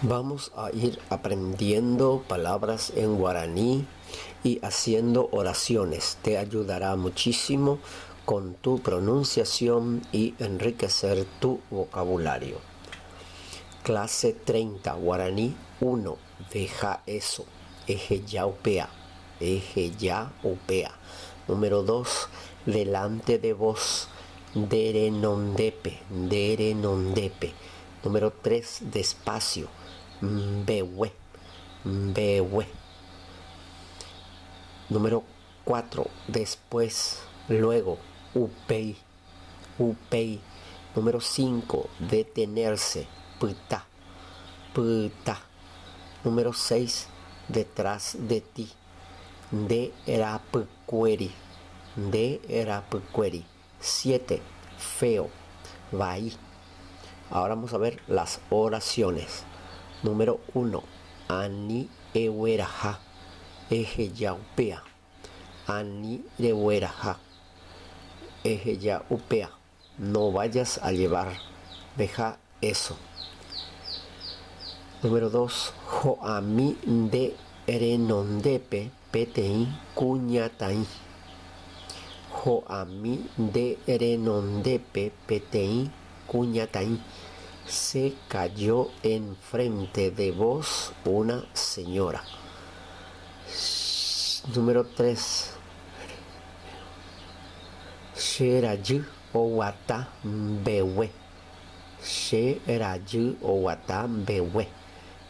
Vamos a ir aprendiendo palabras en guaraní y haciendo oraciones. Te ayudará muchísimo con tu pronunciación y enriquecer tu vocabulario. Clase 30, guaraní 1. Deja eso. Eheja upéa. Eheja upéa. Número 2. Delante de vos. Nde renondépe. Nde renondépe. Número 3. Despacio. Mbegue. Mbegue. Número 4. Después. Luego. Upéi. Upéi. Número 5. Detenerse. Pyta. Pyta. Número 6. Detrás de ti. Nde rapykuéri. Nde rapykuéri. 7. Feo. Vai. Ahora vamos a ver las oraciones. Número 1. Ani egueraha. Eheja upéa. Ani regueraha. Eheja upéa. No vayas a llevar. Deja eso. Número 2. Ho'ami nde renondépe peteĩ kuñataĩ. Ho'ami nde renondépe peteĩ kuñataĩ. Se cayó enfrente de vos una señora. Número 3. Che rajy oguata mbegue. Che rajy oguata mbegue.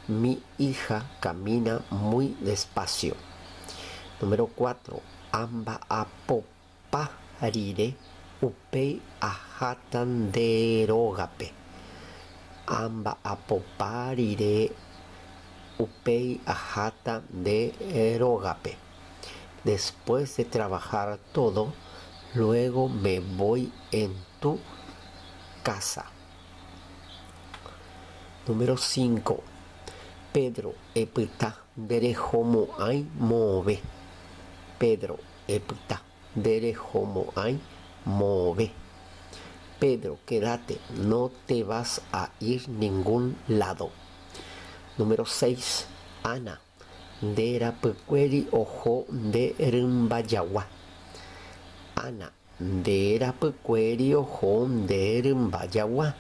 Mi hija camina muy despacio. Número 4. Amba'apopa rire upéi aháta nde rógape. Amba'apopa rire upéi aháta nde rógape. Después de trabajar todo, luego me voy en tu casa. Número 5. Pedro, epyta, nderehomo'ãi moõve. Pedro, epyta, nderehomo'ãi moõve. Pedro, quédate, no te vas a ir ningún lado. Número 6. Ana, nde rapykuéri oho nde rymba jagua. Ana, nde rapykuéri oho nde rymba jagua.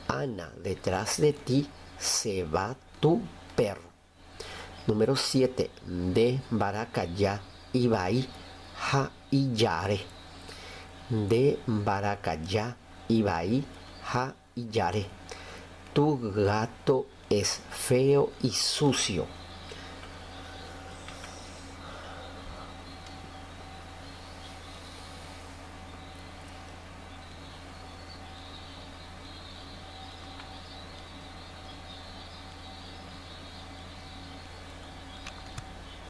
Ana, detrás de ti se va tu perro. Número 7. Nde mbarakaja ivai ha ijare. Nde mbarakaja ivai ha ijare. Tu gato es feo y sucio.